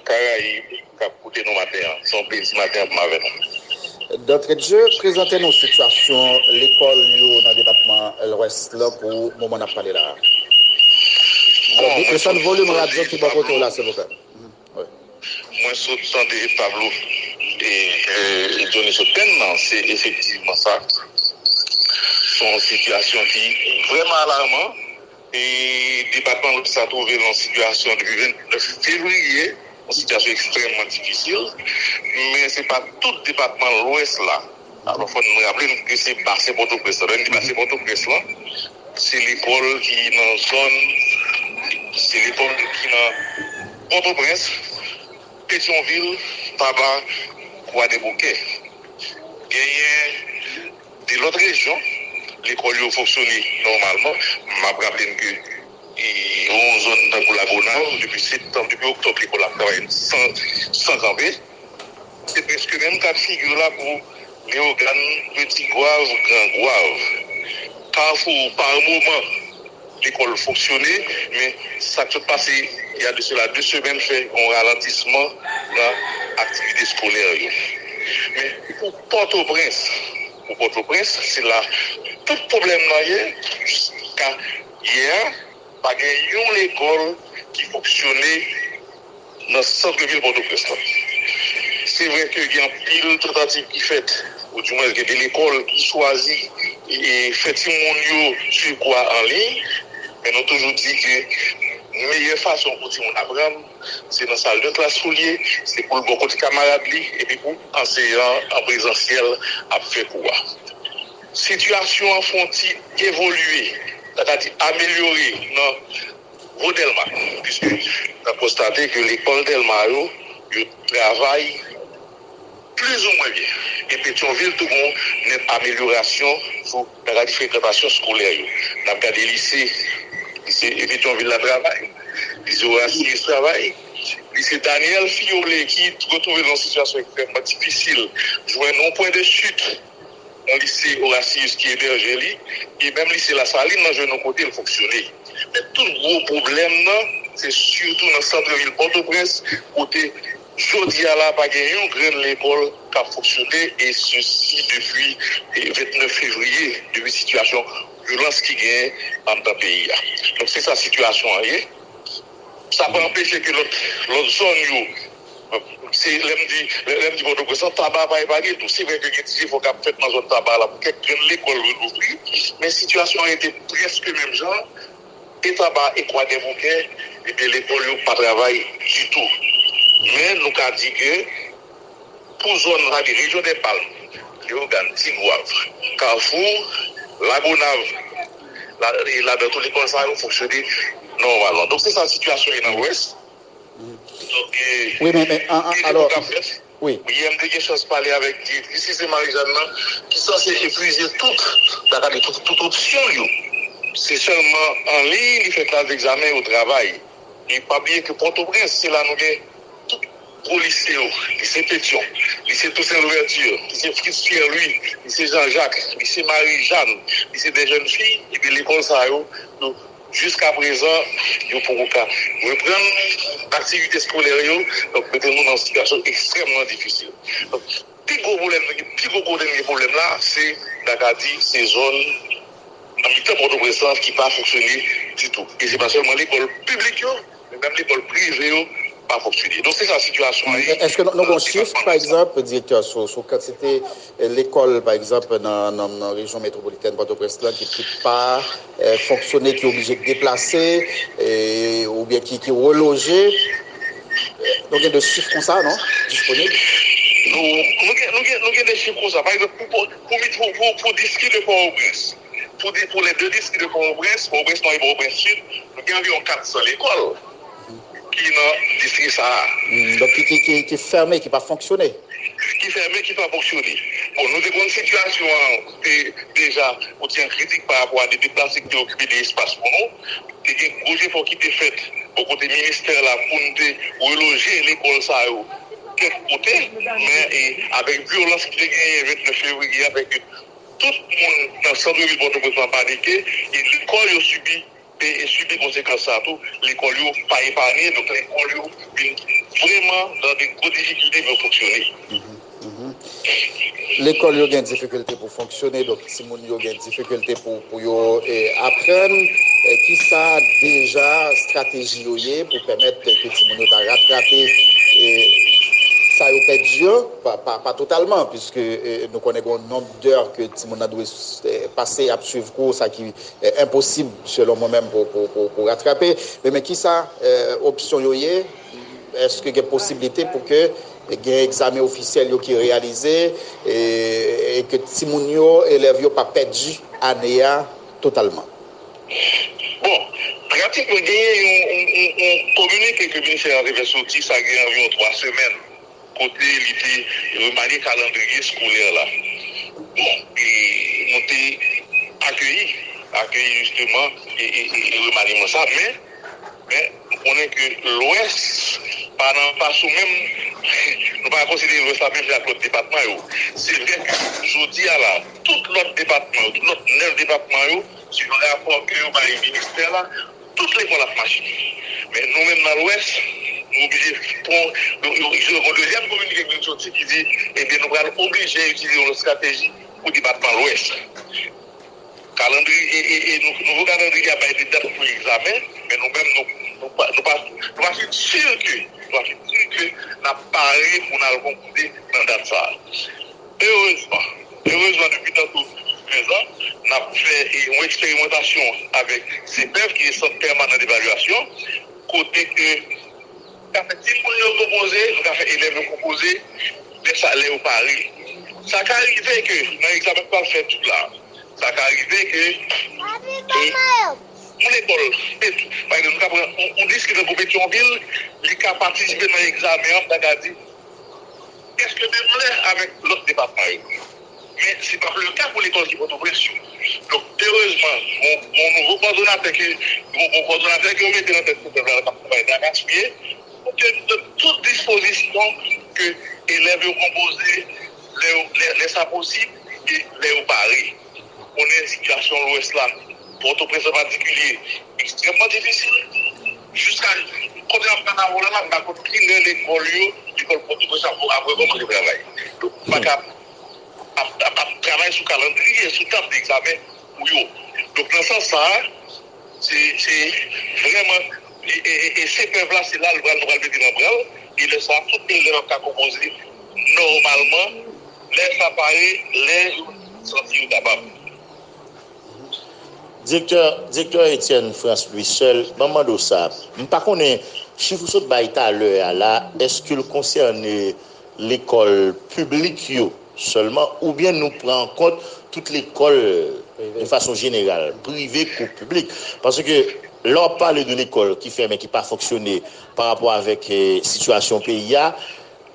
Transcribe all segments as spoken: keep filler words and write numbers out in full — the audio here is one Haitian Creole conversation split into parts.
Karayib k ap koute nou maten an. Se yon plezi maten an pou m avè nou. D'entrée de jeu, prezante nou sitiyasyon lekòl yo nan depatman Lwès la pou moman n ap pale la a. Bon, mwen desann sot volim tande radyo ki bò kote w la, silvouplè. Mwen sot tande Pablo e, e Johnny sot plenn nan, se efektivman sa. Se yon sitiyasyon ki vrèman alarman. E depatman Lwès la twouve l nan sitiyasyon depi vennèf fevriye, yon sitiyasyon ekstrèmman difisil. Men se pa tout depatman Lwès la. Alò, fò n raple n ke se basen Pòtoprens la. Lè n di basen Pòtoprens la, se lekòl ki nan zòn, se lekòl ki nan Pòtoprens, Petyonvil, Taba, Kwadèboukè. Genyen de lòt rejyon, lekòl yo fonksyone nòmalman. M ap raple n ke e, yon zòn tankou Lagonav, depi septanm, depi oktòb, lekòl ap travay san, san kanpe. Se prèske menm ka d figi la pou Leyogàn, Petit Goâve, Grand Goâve. Kafou, pa moman, lekòl fonksyone, men sa k sot pase, il y a de cela deux semaines, fè yon ralantisman nan aktivite eskolè yo. Men pou Pòtoprens, pou Pòtoprens, se la tout pwoblèm nan ye, jiska yè a, pa gen yon lekòl ki fonksyone nan sant vil Pòtoprens lan. Se vre ke gen anpil tantativ ki fèt, oudimwens gen de lekòl ki chwazi e, e fè timoun yo swiv kou a an liy, men nou toujou di ke meyè fason pou timoun aprann, se nan sal de klas pou l ye, se pou l bò kote kamarad li, epi pou anseyan an prezansyèl ap fè kou a. Sitiyasyon an fè yon ti evolye, sa ta di amelyore nan Gwo Dèlma, piske n ap konstate ke lekòl Dèlma yo, yo travay plizoumwen byen. E Petyonvil tou gon nèt amelyorasyon sou, nan gade frekantasyon eskolè yo. N ap gade lise, lise Petyonvil la travay, lise Orasiyis travay, lise Daniel Fiole ki retwouve l nan sitiyasyon ekstrèmman difisil, jwenn yon pwen de chit nan lise Orasiyis ki ebèje li, e menm lise Lasalin nan jwenn yon kote l fonksyone. Men tout gwo pwoblèm nan, se sitou nan sant vil Pòtoprens, kote jodi a la pa gen yon grenn lekòl k ap fonksyone, e sesi depi, e, vennèf fevriye, depi sitiyasyon vyolans ki genyen anndan peyi a. Donk, se sa sitiyasyon an ye. Sa pa anpeche ke lòt, lòt zòn yo, se lè m di, lè, lè m di Pòtoprens lan, Taba pa epanye tou. Se vre ke gen ti jefò k ap fèt nan zòn Taba la pou kèk grenn lekòl relouvri, men sitiyasyon an rete prèske menm jan. E Taba e Kwadèboukè, ebyen, lekòl yo pa travay ditou. Men nou ka di ke pou zòn, sa vle di rejyon dè Palm, Leyogàn, Tigwav, Kafou, Lagonav, la, e ladan tou lekòl sa yo fonksyone nòmalman. Donk, se sa sitiyasyon ye nan Lwès. Donk, e, wi, men, men, an, an, gen alò, deba k ap fèt. Wi. Yè, m te gen chans pale avèk direktris lise Marijàn nan, ki sanse epuize tout, ta ka di tout, tout opsyon l yo. Se sèlman an liy li fè klas egzamen yo travay. E pa bliye ke Pòtoprens, se la nou gen tout gwo lise yo, lise Petyon, lise Toussaint Louverture, lise Fritz Pierre Louis, lise Jean Jacques, lise Marie Jeanne, lise des jeunes filles, epi lekòl sa yo, yo, jiska prezan, yo poko ka reprann aktivite eskolè yo, donk mete nou nan sitiyasyon ekstrèmman difisil. Donk, pi gwo pwoblèm, pi gwo kote n gen pwoblèm la, se, n ta ka di, se zòn nan mitan Pòtoprens lan ki pa fonksyone ditou. E se pa sèlman lekòl piblik yo, men menm lekòl prive yo pa fonksyone. Donk, se sa sitiyasyon an ye. Èske nou, nou gen yon chif, pa egzanp, direktè, sou, sou kantite, eh, lekòl, pa egzanp, nan, nan, nan rejyon metwopolitèn Pòtoprens lan ki, ki pa, eh, fonksyone, ki oblije deplase, eh, oubyen ki, ki reloje? Nou gen de chif konsa, non? Disponib? Nou, nou gen, nou gen, nou gen de chif konsa. Pa egzanp, pou, pou, pou, pou, pou, pou distri de Pòtoprens, pou, di- pou lè de distri de Pòtoprens, Pòtoprens Nò e Pòtoprens Sid, nou gen anviwon kat san lekòl ki nan distri sa a. Hmm, donk, ki, ki, ki, ki fèmen, ki pa fonksyone. Ki fèmen, ki pa fonksyone. Bon, nou te konn sitiyasyon an te deja yon ti jan kritik pa rapò a de deplase ki te okipe de espas pou nou. Te gen gwo jefò ki te fèt bò kote ministè la pou n te reloje lekòl sa yo kèk kote, men, e, avèk vyolans ki te genyen vennèf fevriye a, fè ke tout moun nan sant vil Pòtoprens lan panike, e lekòl yo sibi e, e sibi konsekans sa a tou, lekòl yo pa epanye, donk lekòl yo vin vrèman nan de gwo difikilte pou yo fonksyone. Lekòl yo gen difikilte pou fonksyone, donk timoun yo gen difikilte pou, pou yo e, aprann. E, kisa deja estrateji yo ye pou pèmèt ke timoun yo ta ratrape e, sa yo pèdi yo, pa, pa, pa totalman, piske e, nou konnen gen yon nonb dè ke timoun nan dwe e, pase ap swiv kou, sa ki e, enposib selon mwen menm pou, pou, pou, pou ratrape. Men, men kisa e, opsyon yo ye? Èske gen posiblite pou ke gen egzamen ofisyèl yo ki reyalize e, e ke timoun yo, elèv yo pa pèdi ane a totalman? Bon, pratikman genyen yon, yon, yon, yon kominike ke ministè a te fè soti, sa gen anviwon twa semèn, kote li te remanye kalandriye eskolè la. Bon, e nou te akeyi, akeyi jisteman e, e, e, e remanyman sa, men, men nou konnen ke Lwès pa nan, pa sou menm, nou pa ka konsidere Lwès la menm jan ak lòt depatman yo. Se vre ke jodi a la, tout lòt depatman yo, tout lòt nèf depatman yo, selon rapò ke yo bay ministè la, tout lekòl ap mache. Men nou menm nan Lwès, nou oblije pran, nou, nou, nou, yon dezyèm kominike ki vin soti ki di, ebyen, nou pral oblije itilize yon lòt estrateji pou depatman Lwès. Kalandriye, e, e, e nou, nouvo kalandriye a bay de dat pou egzamen, men nou menm, nou, nou pa, nou pa, nou pa fin si ke, nou pa fin si ke n ap pare pou n al konpoze nan dat sa a. Erezman, erezman, depi tankou prezan, n ap fè e, yon eksperimantasyon avèk CPEV, ki se Sant Pèmanan Devalyasyon, kote ke sa fè timoun yo konpoze, nou ka fè elèv yo konpoze, lè sa, lè yo pare. Sa ka rive ke nan egzamen k pral fèt la, sa ka rive ke e, yon lekòl, pa egzanp, nou ka pran yon, yon distri tankou Petyonvil, li ka patisipe nan egzamen an, m ta ka di, prèske menm lè avèk lòt depatman yo. Men se pa le ka pou lekòl ki Pòtoprens yo. Donk, erezman, gon, gon nouvo kòdonatè ke, gon, gon kòdonatè ke yo mete nan tèt CPEV la, k ap travay dakaspiye, pou ke nou pran tout dispozisyon ke elèv yo konpoze lè, yo, lè, lè sa posib e lè yo pare. Konnen sitiyasyon Lwès la, Pòtoprens an patikilye, ekstrèmman difisil. Jiska kote n ap pale avè w la, m pa konn kilè lekòl yo, lekòl Pòtoprens ap, ap rekòmanse travay. Donk, m pa ka ap, ap, ap travay sou kalandriye, sou dat de egzamen pou yo. Donk, nan sans sa a, se, se vrèman, e, e, e, e CPEV la, se la l pral, nou pral mete nan bra l, e lè sa a, tout elèv ap ka konpoze nòmalman, lè sa pare, lè yo santi yo kapab. Direktè, Direktè Etienne France Louis Seul, ban m mande w sa. M pa konnen chif ou sot bay talè a la, èske l konsène lekòl piblik yo sèlman, oubyen nou pran an kont tout lekòl de fason jeneral, prive kou piblik? Paske lè w ap pale de lekòl ki fèmen, ki pa fonksyone pa rapò avèk eh, sitiyasyon peyi a,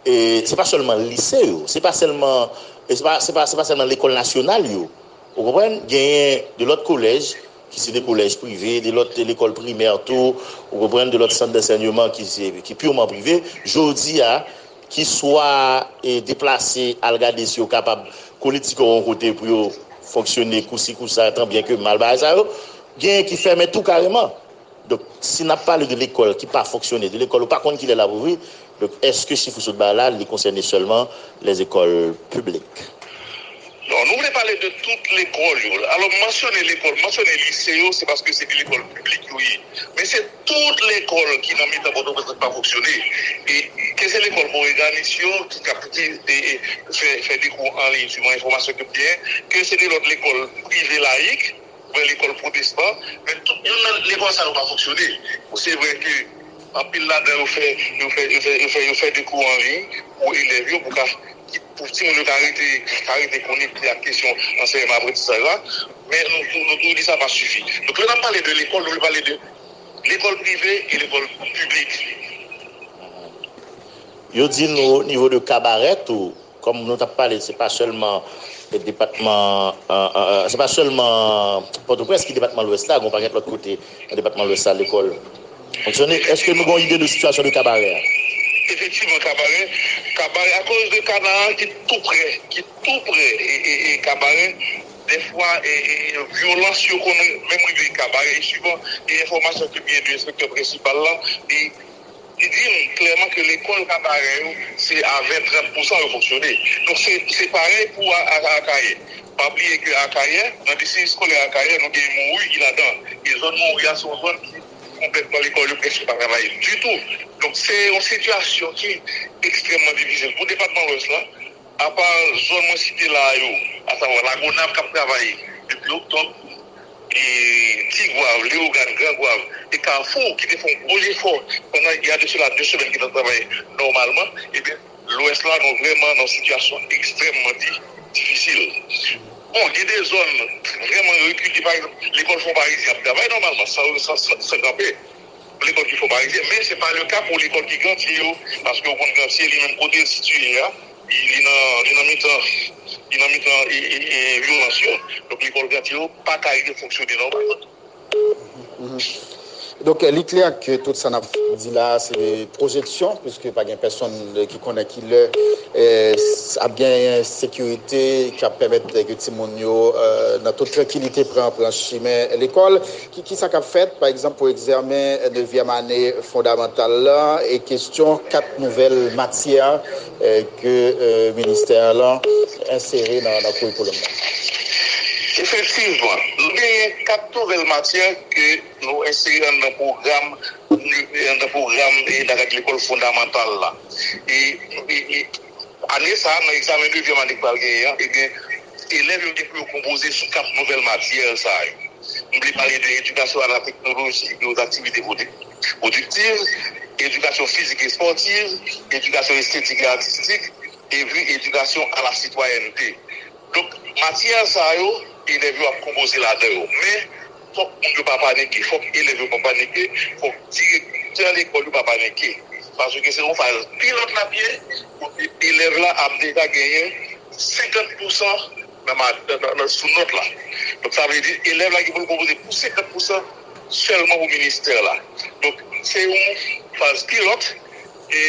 eh, se pa sèlman lise yo, se pa sèlman, eh, se pa, se pa, se pa sèlman lekòl nasyonal yo. Ou konprann? Genyen de lòt kolèj ki se de kolèj prive, de lòt lekòl primè tou, ou konprann, de lòt sant dansèyman ki se, ki piman prive. Jodi a, ki swa e, deplase al gade si yo kapab kole ti kò yon kote pou yo fonksyone kousi kousa, tan byen ke mal bagay sa yo. Genyen ki fèmen tou kareman. Donk, si n ap pale de lekòl ki pa fonksyone, de lekòl ou pa konn kilè l ap ouvri, donk, èske chif ou sot bay la, li konsène sèlman lèzekòl piblik? Non, nou vle pale de tout lekòl yo. Alò, m mansyone lekòl, m mansyone lise yo, se paske se de lekòl piblik yo ye. Men se tout lekòl ki nan mitan Pòtoprens ki pa fonksyone. E ke se lekòl Moreganis yo, ki, ki, ki e, e, fè, fè de kou an liy, swivan enfòmasyon ke m genyen, ke se de lòt lekòl prive layik, oubyen lekòl pwotestan, men tout youn nan lekòl sa yo pa fonksyone. Bon, se vre ke anpil ladan yo fè, yo fè, yo fè, yo fè, yo fè de kou an liy pou elèv yo, pou ka, pou timoun yo ka rete, ka rete konekte ak kesyon ansèyman aprantisaj la, men nou, nou, nou, nou di sa pa sifi. Donk, lè n ap pale de lekòl, nou vle pale de lekòl prive e lekòl piblik. Yo di nou o nivo de Kabarè tou, kòm nou t ap pale, se pa sèlman eh, depatman, eh, eh, eh, se pa sèlman Pòtoprens ki depatman Lwès la, gen yon pakèt lòt kote nan depatman Lwès la lekòl fonksyone. Èske nou gen yon ide de sitiyasyon de Kabarè a? Efektivman, Kabarè, Kabarè, akoz de Kanaan ki tou prè, ki tou prè e, e, e Kabarè, Dèfwa, e, e, e, vyolans yo konn menm rive Kabarè. E sivan, e enfòmasyon ke m gen de enspektè prensipal la, e, li di m klèman ke lekòl Kabarè yo, se a ven, trant pousan yo fonksyone. Donk, se, se parèy pou A-, A-, Akayè. Pa bliye ke Akayè, nan distri eskolè Akayè, nou gen Mori ki ladan. E zòn Mori a, se yon zòn ki konplètman lekòl yo prèske pa travay ditou. Donk, se yon sitiyasyon ki ekstrèmman difisil. Pou depatman Lwès la, apa zòn mwen site la a yo, asavwa Lagonav k ap travay depi oktòb, e Tigwav, Leyogàn, Grangwav e Kafou ki te fè yon gwo jefò pandan y a de sela de semèn ki t ap travay nòmalman, ebyen, Lwès la, nou vrèman nan yon sitiyasyon ekstrèmman di-, difisil. Bon, gen de zòn vrèman rekile, pa egzanp, lekòl Fon Parizyen ap travay nòmalman, san, san, san, san kanpe. Lekòl ki Fon Parizyen, men se pa le ka pou lekòl ki Gantye yo, paske w konn Gantye, li menm kote l sitiye a, li, li nan, li nan mitan, li nan mitan e, e, e, vyolans yo. Donk, lekòl Gantye yo pa ka rive fonksyone nòmalman. Donk, li klè ke tout sa n ap di la a, se de pwojeksyon, piske pa gen pèsonn ki konnen ki lè, eh, ap gen sekirite k ap pèmèt ke timoun yo, eh, nan tout trankilite, pran, pran chimen lekòl. Ki, ki sa k ap fèt, pa egzanp, pou egzamen nevyèm ane fondamantal la, e kesyon kat nouvèl matyè, eh, ke, eh, ministè lan ensere nan, nan kourikoulòm nan? Efektivman, nou genyen kat nouvèl matyè ke nou ensere anndan pwogram, anndan pwogram, e, nan kad lekòl fondamantal la. E, e, e, ane sa a, nan egzamen dezyèm ane k pral genyen an, ebyen, elèv yo gen pou yo konpoze sou kat nouvèl matyè sa yo. M vle pale de edikasyon a la teknoloji e aux activités pwodiktiv, edikasyon fizik e espòtiv, edikasyon estetik e atistik, epi edikasyon a la sitwayènte. Donk, matyè sa yo, elèv yo ap konpoze ladan yo. Men, fòk moun yo pa panike, fòk elèv yo pa panike, fòk direktè lekòl yo pa panike. Paske se yon faz pilòt l ap ye, kote elèv la ap deja genyen senkant pousan nan, nan, nan, nan, sou nòt la. Donk, sa vle di, elèv la gen pou l konpoze pou senkant pousan sèlman pou ministè la. Donk, se yon faz pilòt, e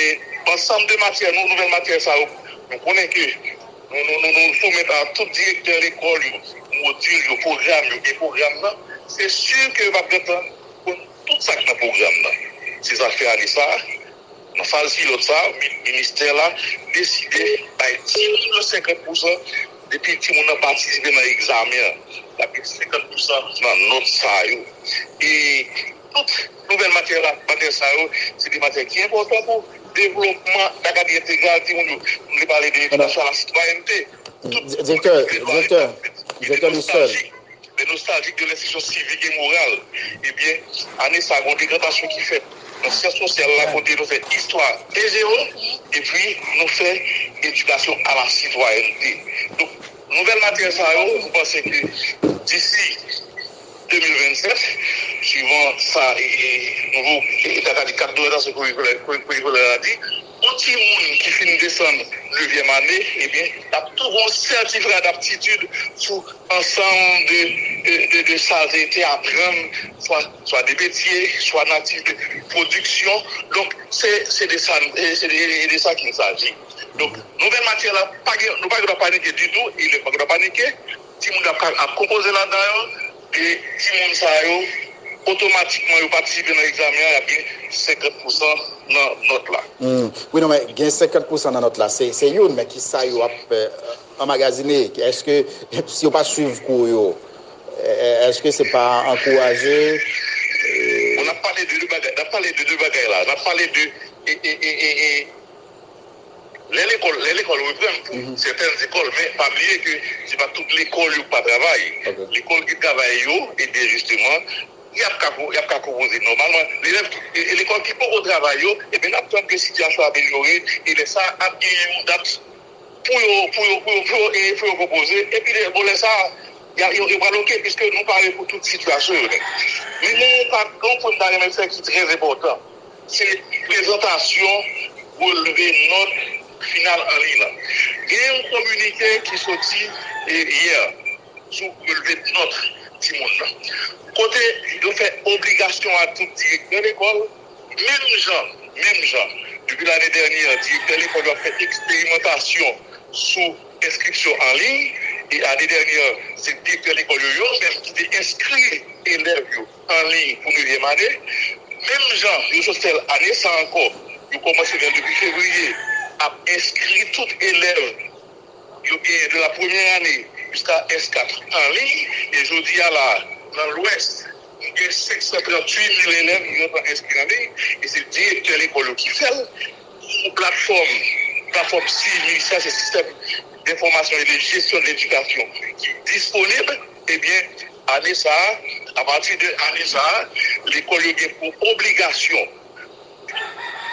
ansanm de matyè, nou, nouvèl matyè sa yo, nou konnen ke nou, nou, nou, nou soumèt a tout direktè lekòl yo modil yo, pwogram yo, e pwogram nan, se si ke yo p ap gentan konn tout sa k nan pwogram nan. Se sa k fè ane sa a, nan faz pilòt sa a, mi-, ministè la deside bay timoun yo senkant pousan depi timoun nan patisipe nan egzamen an. L ap gen senkant pousan nan nòt sa yo. E tout nouvèl matyè la, matyè sa yo, se de matyè ki enpòtan pou devlopman lakadri entegral timoun yo. M vle pale de edikasyon a la sitwayènte. Tout Direktè, direktè, direktè Lusol. Lè nostaljik de lenstitisyon sivik e moral, ebyen, ane sa a, gen yon dekantasyon ki fèt nan syans sosyal la, kote nou fè istwa e jewo, epi nou fè edikasyon a la sitwayènte. Donk, nouvèl matyè sa yo, nou panse ke disi de mil vennsèt, suivan sa, e, e, nouvo, e, ta ka di kat dòryantasyon kourikoulè, kourikoulè la di, yon timoun ki fin desann nevyèm ane, ebyen, l ap touve yon sètifika daptitid sou ansanm de, de, de, de sa l te, te aprann, swa, swa de metye, swa nan aktivite pwodiksyon. Donk, se, se de sa, e, se de, e de sa qu'il s'agit. Donk, nouvèl matyè la, pa gen, nou pa gen dwa panike ditou, elèv pa gen dwa panike, timoun yo ap, ap konpoze ladan yo, e timoun sa yo, otomatikman, yo patisipe nan egzamen an, y ap gen senkant pousan nan nòt la. Hmm. Wi, non, men gen senkant pousan nan nòt la, se, se youn, men ki sa yo ap, eh, anmagazine? Èske, si yo pa swiv kou yo, eh, èske se pa ankouraje? Bon, n ap pale de de bagay, n ap pale de de bagay la, n ap pale de, e, e, e, e, e, lè lekòl, lè lekòl reprann pou sètèn lekòl, men pa bliye ke se pa tout lekòl yo pa travay. Lekòl ki travay yo, ebyen, jisteman, y ap ka, y ap ka konpoze nòmalman. Elèv, e, e lekòl ki poko travay yo, ebyen, n ap tann ke sitiyasyon amelyore, e lè sa a, ap genyen yon dat pou yo, pou yo, pou yo, pou yo, e, pou yo konpoze. Epi, lè, bon, lè sa a, y a, yo, yo pral oke, piske nou pare pou tout sitiyasyon yo nèt. Men gen yon pa, gen yon pwen m ta renmen fè ki trè enpòtan. Se prezantasyon relve nòt final an liy lan. Gen yon kominike ki soti, e, yè sou relve nòt timoun nan. Kote yo fè obligasyon a tout direktè lekòl, menm jan, menm jan, depi lane dènyè, direktè lekòl yo ap fè eksperimantasyon sou enskripsyon an liy, E ane dènyè, se direktè lekòl yo yo menm ki te enskri elèv yo an liy pou nevyèm ane. Menm jan yo sot fè l ane sa a ankò, yo kòmanse fè l depi fevriye, ap enskri tout elèv yo genyen de la première année jusqu'à S quatre an liy. E jodi a la, nan Lwès, nou gen senk san tranntuit mil elèv ki gentan enskri an liy, e se direktè lekòl yo ki fè l sou platfòm, platfòm SIJ ministè, se Système d'Information et de Gestion de l'Éducation, ki disponib. Ebyen, ane sa a, apati de ane sa a, lekòl yo gen pou obligasyon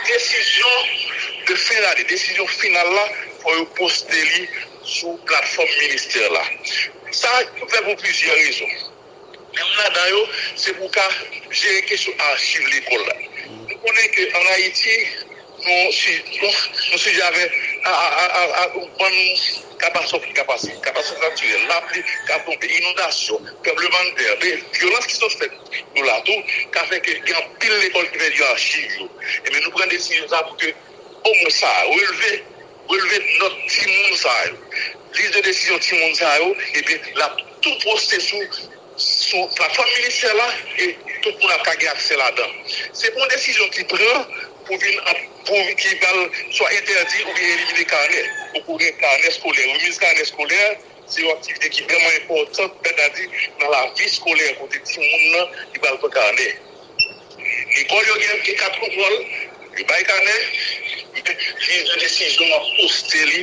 desizyon de fen lane, desizyon final la, fò yo poste li sou platfòm ministè la. Sa fè pou plizyè rezon. Youn ladan yo, se pou ka jere kesyon achiv lekòl la. Nou konnen ke ann Ayiti, nou si- nou nou sijè avè a- a- a- a- a- yon bann katastwòf ki ka pase, katastwòf natirèl, lapli k ap tonbe, inondasyon, tranblemanntè, men vyolans ki sot fèt yo la tou, ka fè ke gen anpil lekòl ki pèdi achiv yo. Ebyen, nou pran desizyon sa pou ke omwen sa a, relve, relve nòt timoun sa yo. Lis de desizyon timoun sa yo, ebyen, l ap tou poste sou, sou platfòm ministè la, e tout moun ap ka gen aksè ladan. Se pa yon desizyon ki pran pou vin ap, pou ki pral swa entèdi oubyen elimine kanè. Poko gen kanè eskolè, remiz kanè eskolè, se yon aktivite ki vrèman enpòtan, sètadi nan lavi eskolè kote timoun nan li pral pran kanè. Lekòl yo gen, gen kat lekòl, yo bay kanè, men lis de desizyon w ap poste li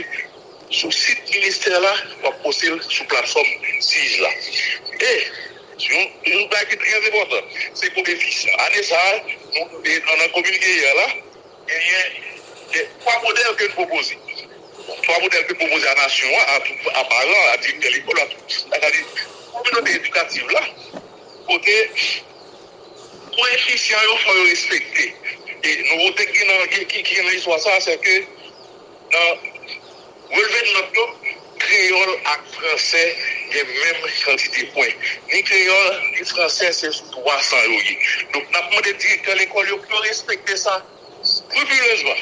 sou sit ministè la, w ap poste l sou platfòm SIJ la. E yon, yon bagay ki trè enpòtan, se koefisyan. Ane sa a, nou, e, nan, nan kominike yè la, genyen de twa modèl ke n pwopoze. Twa modèl ke n pwopoze a nasyon an, a tout, a paran, a direktè lekòl, a tout, sètadi kominote edikativ la, kote koefisyan yo fò yo respekte. E nouvote ki nan, ki, ki, ki nan istwa sa a, se ke nan relve de nòt yo, kreyòl ak fransè gen menm kantite pwen. Ni kreyòl, ni fransè, se sou twa san yo ye. Donk, n ap mande direktè lekòl yo pou yo respekte sa. Rigirezman,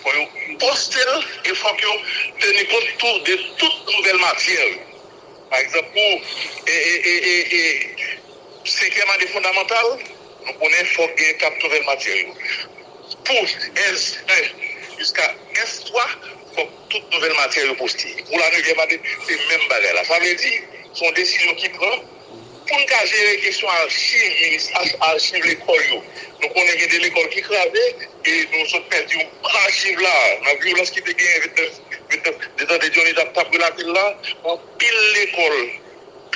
fò yo poste l e fòk yo teni kont tou de tout nouvèl matyè yo. Pa egzanp, pou e, e, e, e, e, senkyèm ane fondamantal, nou konnen fòk gen kat nouvèl matyè yo. Pou S en jiska S twa, fòk tout nouvèl matyè yo poste. Pou la nevyèm ane, se menm bagay la. Sa vle di, se yon desizyon ki pran pou n ka jere kesyon achiv minis-, ach-, achiv lekòl yo. Nou konnen gen de lekòl ki kraze, e nou sot pèdi yon achiv la, nan vyolans ki te genyen vennèf, vennèf, de tan de Johnny t ap, t ap relate l la, anpil lekòl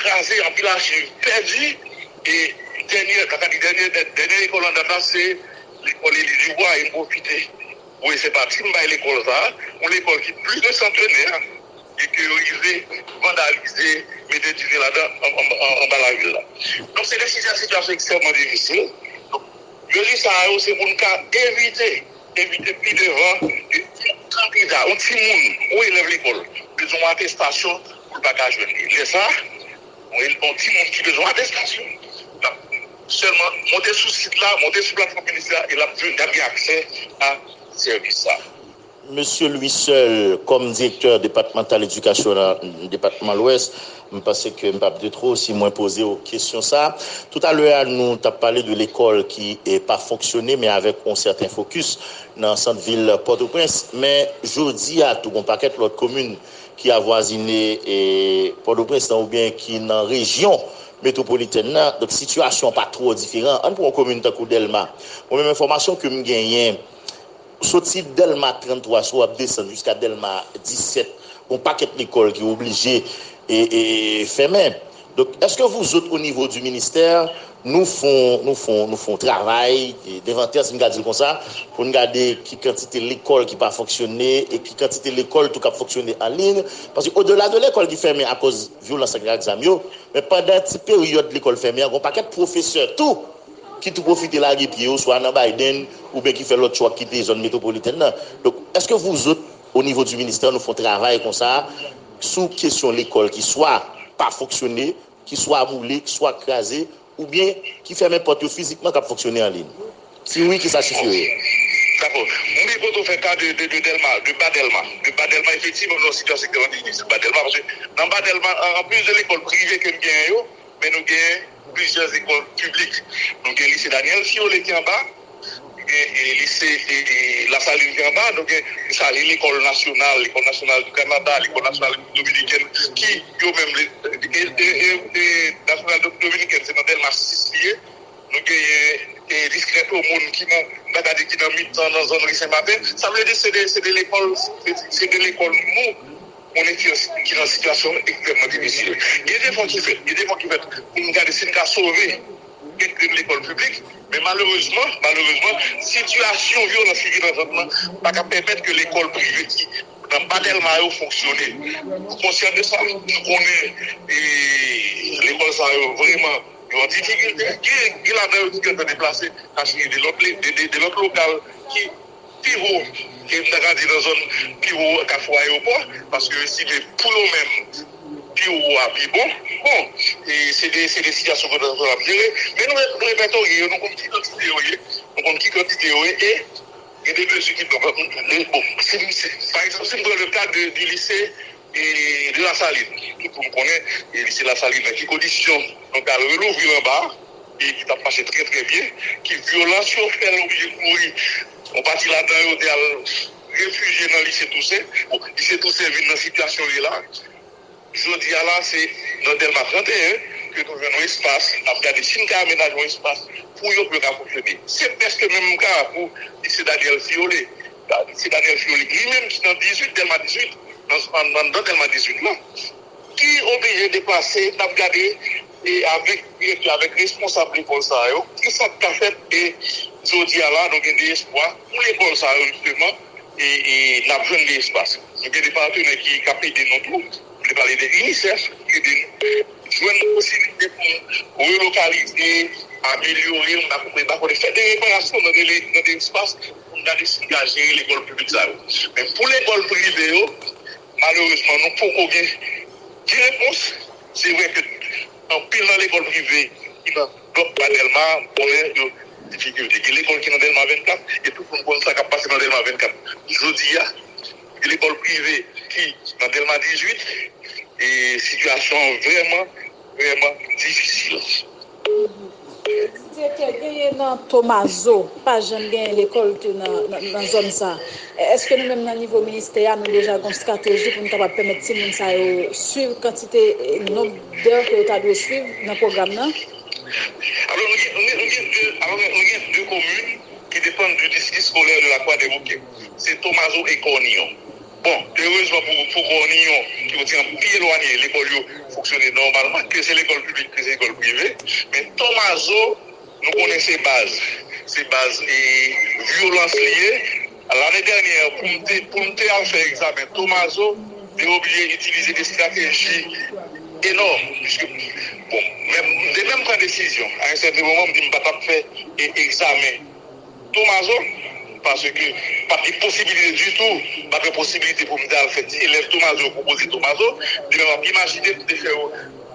kraze, anpil achiv pèdi, e dènyè, ta ka di dènyè, dè-, dènyè lekòl an dat la, se lekòl Eli Dibwa, e m pwofite voye senpati m bay lekòl sa a, yon lekòl ki plis de santenè, e ke yo rive vandalize, mete dife ladan, an, an, an, anba lavil la. Donk, se de sitiyasyon ekstrèmman difisil. Donk, mezi sa a yo, se pou n ka evite, evite pi devan, ke yon kandida, yon timoun, yon elèv lekòl, bezwen yon atestasyon pou l pa ka jwenn li. Lè sa a, yon, yon timoun ki bezwen atestasyon, l ap sèlman monte sou sit la, monte sou platfòm ministè a, e l ap jwenn, l ap gen aksè a sèvis sa a. Mesye Louis Seul, kòm direktè depatmantal edikasyon nan depatman Lwès, m panse ke m p ap detwo si mwen poze w kesyon sa a. Toutalè a, nou t ap pale de lekòl ki, e, pa fonksyone, men avèk yon sèten fokis nan sant vil Pòtoprens. Men jodi a tou, gon pakèt lòt komin ki avwazine, e, Pòtoprens lan oubyen ki nan rejyon metwopolitèn nan. Donk, sitiyasyon pa twò diferan. Ann pran yon komin tankou Dèlma. Mwen menm, enfòmasyon ke m genyen, soti Dèlma tranntwa, si w ap desann jiska Dèlma disèt, gon pakèt lekòl ki oblije, e, e, fèmen. Donk, èske vouzot, o nivo di ministè, nou fon, nou fon, nou fon travay, e, denvantè, si n ka di l konsa, pou n gade ki kantite lekòl ki pa fonksyone e ki kantite lekòl tou k ap fonksyone an liy? Paske odela de lekòl ki fèmen akoz vyolans ak zam yo, men pandan ti peryòd lekòl fèmen an, gon pakèt pwofesè tou ki tou pwofite lage pye yo, swa nan Biden, oubyen ki fè lòt chwa, kite zòn metwopolitèn nan. Donk, èske vouzot, o nivo di ministè, nou fon travay konsa sou kesyon lekòl ki swa pa fonksyone, ki swa boule, ki swa kraze, oubyen ki fèmen pòt yo fizikman, k ap fonksyone an liy? Si wi, kisa chif yo ye? Dakò. Mwen Kote w fè ka de, de, de Dèlma, de Ba Dèlma. De Ba Dèlma, efektivman, nou nan sitiyasyon ekstrèmman difisil Ba Dèlma, paske nan Ba Dèlma, an, anplis de lekòl prive ke n genyen yo, men nou genyen plizyè lekòl piblik. Nou gen lise Daniel Fiole ki anba, nou gen, e, lise, e, e, Lasalin ki anba, nou gen, nou salye lekòl nasyonal, lekòl nasyonal di Kanada, lekòl nasyonal Repiblik Dominikèn, ki yo menm, e, e, e, e, nasyonal Dominikèn, se nan Dèlma sis li ye. Nou genyen, e, Discreto Moun ki nan, m ta ka di ki nan mitan, nan zòn ri Senmaten. Sa vle di se de, se de lekòl, se, se de lekòl nou, moun ki, ki nan sitiyasyon ekstrèmman difisil. Gen jefò ki fèt, gen jefò ki fèt pou n gade si n ka sove kèk grenn lekòl piblik, men malerezman, malerezman, sitiyasyon vyolans ki gen nan zòn nan pa ka pèmèt ke lekòl prive ki nan Ba Dèlma yo fonksyone. Nou konsyan de sa, nou konnen, e, lekòl sa yo vrèman yo an difikilte. Gen, gen ladan yo ki gentan deplase, achte de lòt, de, de, de lòt lokal ki pi wo, ke m ta ka di nan zòn pi wo Kafou Ayewopò, paske yo estime pou yo menm, pi wo a pi bon. Bon, e se de, se de sitiyasyon ke nou ap jere, men nou, nou repètorye yo, nou konn ki kantite yo ye, nou konn ki kantite yo ye, e gen de mezi ki pran. Bon, si, si, pa egzanp, si m pran le ka de, du lise e, de Lasalin. Tout moun konnen, e, lise Lasalin nan ki kondisyon nou t al relouvri l anba, e ki t ap mache trè, trè byen, ki vyolans yo fè l oblije kouri. Yon pati ladan yo te al refijye nan lise Tousen. Bon, lise Tousen vin nan sitiyasyon l ye la. Jodi a la, se nan Dèlma trannteyen ke nou jwenn yon espas, n ap gade si n ka amenaje yon espas pou yo, pou yo ka fonksyone. Se prèske menm ka pou lise Daniel Fiole. Lise Daniel Fiole, li menm ki nan dizuit, Dèlma dizuit, nan, nan, nan Dèlma dizuit la, ki oblije deplase, n ap gade, e avèk direktè, avèk responsab lekòl sa yo, ki sa k ka fèt, e jodi a la, nou gen de espwa pou lekòl sa yo, jisteman, e, e n ap jwenn de espas. Nou gen de patenè ki, k ap ede nou tou. M vle pale de UNICEF, ki ede nou jwenn posiblite pou nou relokalize, amelyore, m pa konprann, m pa konnen, fè de reparasyon nan de, nan de espas pou n gade si n ka jere lekòl piblik sa yo. Men pou lekòl prive yo, malerezman, nou poko gen, gen repons. Se vre ke anpil nan lekòl prive ki nan blòk Ba Dèlma, konnen yo difikilte. Gen lekòl ki nan Dèlma vennkat, e tout moun konn sa k ap pase nan Dèlma vennkat. Jodi a, gen lekòl prive ki nan Dèlma dizuit, e sitiyasyon an vrèman, vrèman difisil. Direktè, genyen nan Tomazo, pa janm genyen lekòl tou nan, nan, nan zòn sa. Èske nou menm nan nivo ministè a, nou deja gen yon estrateji pou nou kapab pèmèt timoun sa yo swiv kantite, e, nonb dè ke yo ta dwe swiv nan pwogram nan? Alò, nou gen, nou gen, nou gen de, alò, nou gen de komin ki depann du district scolaire de la Croix-des-Bouquets. Se Tomazo e Kòniyon. Bon, erezman pou, pou Kòniyon, ki kote an pi elwanye, lekòl yo fonksyone nòmalman, ke se lekòl piblik, ke se lekòl prive. Men Tomazo, nou konnen se baz, se baz, e, vyolans li ye. Lane dènyè, pou m te, pou m te al fè egzamen Tomazo, te oblije itilize de estrateji enòm, piske, bon, men, m te menm pran desizyon. A yon sèten moman, m di m pa t ap fè, e, egzamen Tomazo, paske pa t gen posibilite ditou, pa t gen posibilite pou m te al fè ti elèv Tomazo yo konpoze Tomazo, de menm ap imajine m te fè yo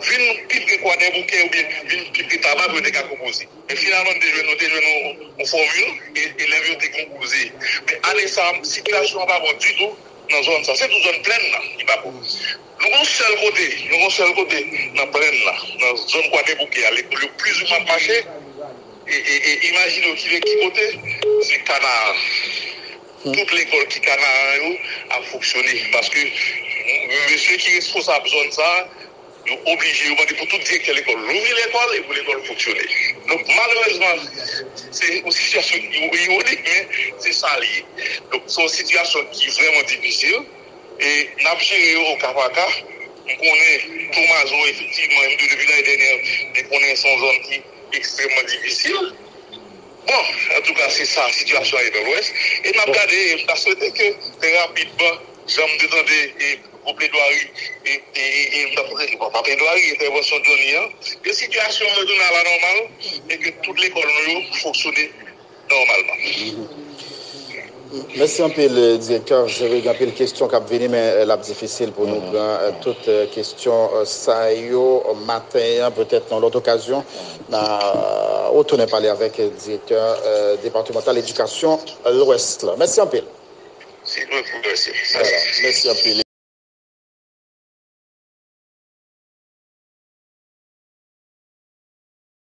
vin pi pre Kwadèboukè oubyen vin pi pre Taba pou yo te ka konpoze. Men finalman, nou te jwenn, nou te jwenn yon, yon fòmil, e elèv yo te konpoze. Men ane sa a, sitiyasyon an pa bon ditou nan zòn sa. Se tou zòn plèn nan ki pa bon. Nou gen yon sèl kote, nou gen yon sèl kote nan plèn nan, nan zòn Kwadèboukè a, lekòl yo plizoumwen ap mache. E, e, e imajine w ki, ki kote? Se Kanaan. Tout lekòl ki Kanaan yo ap fonksyone. Paske mesye ki responsab zòn sa a, yo oblije, yo mande pou tout direktè lekòl louvri lekòl e pou lekòl fonksyone. Donk, malerezman, se yon sitiyasyon iwonik, men se sa l ye. Donk, se yon sitiyasyon ki vrèman difisil. E n ap jere yo o ka pa ka. M konnen Tomazo, efektivman, m di w depi lane dènyè, m konnen se yon zòn ki ekstrèmman difisil. Bon, antouka, se sa sitiyasyon an ye nan Lwès. E n ap gade, e m ta swete ke trè rapidman, jan m te tande, e gwo pledwari, e, e, e, e m ta swete, bon, pa pledwari, entèvansyon Johnny an, ke sitiyasyon an retounen a la nòmal, e ke tout lekòl nou yo fonksyone nòmalman. Mèsi anpil, eh, direktè Zeri. Gen anpil kesyon k ap vini, men eh, l ap difisil pou nou pran eh, tout eh, kesyon eh, sa yo eh, maten an. Petèt nan lòt okazyon, n a retounen pale avèk eh, direktè eh, depatmantal edikasyon Lwès la. Mèsi anpil. Mèsi anpil.